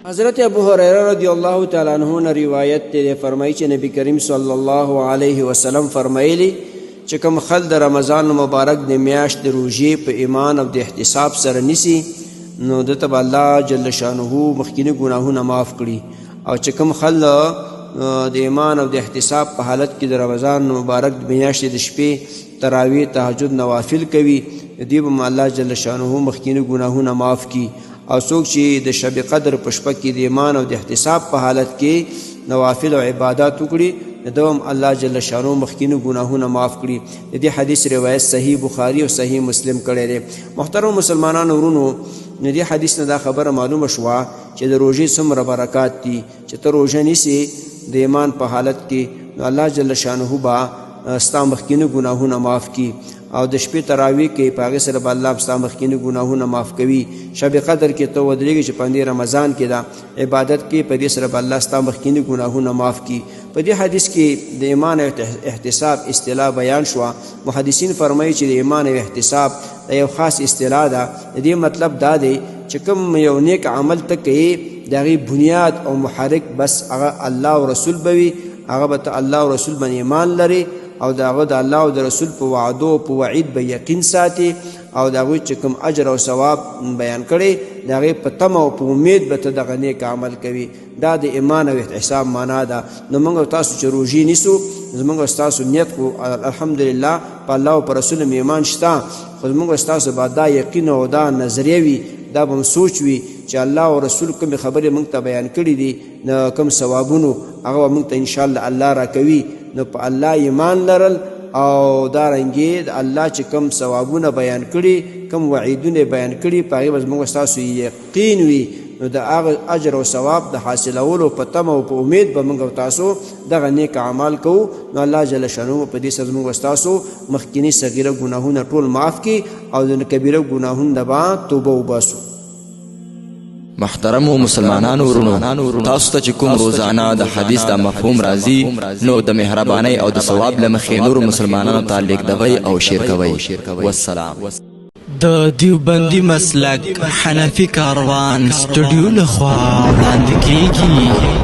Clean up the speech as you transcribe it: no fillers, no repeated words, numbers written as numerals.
حضرت ابو هريره رضی الله تعالی عنہ نه روایت دی، فرمایي چې نبی کریم صلی الله علیه وسلم فرمایلی چې کوم خل د رمضان مبارک د میاشت د روژې په ایمان او د احتساب سره نیسي، نو ده ته به الله جل شانه مخکیني ګناهونه معاف کړي. او چې کوم خل د ایمان او د احتساب په حالت کې د رمضان مبارک د میاشتې د شپې تراویح، تهجد، نوافل کوي، دوی به الله جل شانه مخکیني ګناهونه معاف کړي. او څوک چې د شب قدر په شپه کې د ایمان او د احتساب په حالت کې نوافل او عبادات وکړي، نو هم الله جل شانه مخکیني ګناهونه معاف کړي. د دې حدیث روایت صحیح بخاري او صحیح مسلم کړی دی. محترم مسلمانانو ورونو، نو دې حدیث نه دا خبره معلومه شوه چې د روژې څومره برکات دي. چې ته روژه نیسې د ایمان په حالت کې، نو الله جل شانه به ستا مخکیني ګناهونه معاف کړي. او د شپې تراویح کې په هغې سره به الله ستا مخکیني ګناهونه معاف کوي. شب قدر کې ته ودرېږې چې په همدې رمضان کې ده عبادت کې، په دې سره به الله ستا مخکیني ګناهونه معاف کړي. په دې حدیث کې د ایمان او احتساب اصطلاح بیان شوه. محدثین فرمایي چې د ایمان او احتساب دا یو خاص اصطلاح ده. د دې مطلب دا دی چې کوم یو نیک عمل ته کوي، د هغې بنیاد او محرک بس هغه الله او رسول به وي. هغه به ته الله او رسول باندې ایمان لري او د هغه د الله او د رسول په وعدو او په وعید به یقین ساتي، او د هغوی چې کوم اجر او ثواب بیان کړي، د هغې په تمه او په امید به ته دغه نیک عمل کوي. دا د ایمان او احتساب معنا ده. نو موږ او تاسو چې روژې نیسو، زموږ او ستاسو نیت خو الحمدلله په الله او په رسول مې ایمان شته، خو زموږ او ستاسو به دا یقین او دا نظریه وي، دا به هم سوچ وي چې الله او رسول کومې خبرې موږ ته بیان کړي دي، کوم ثوابونو هغه به موږ ته انشاءالله الله راکوي. نو په الله ایمان لرل او دا رنګې د الله چې کوم ثوابونه بیان کړي، کوم وعیدونه بیان کړي، په هغې به زموږ ستاسو یقین وي. نو د هغه اجر او ثواب د حاصلولو په تمه او په امید به موږ او تاسو دغه نیک اعمال کوو. نو الله جل شانه په دې سره زموږ ستاسو مخکیني صغیره ګناهونه ټول معاف کړي او د کبیره ګناهونو نه به توبه وباسو. محترمو مسلمانانو ورونو، تاسو ته چې کوم روزانه د حدیث دا مفهوم راځي، نو د مهربانۍ او د ثواب له مخې نورو مسلمانانو ته لیږدوئ او شیر کوئ. والسلام. د دیوبندي مسلک حنفي کاروان سټډیو لخوا وړاندې کیږي.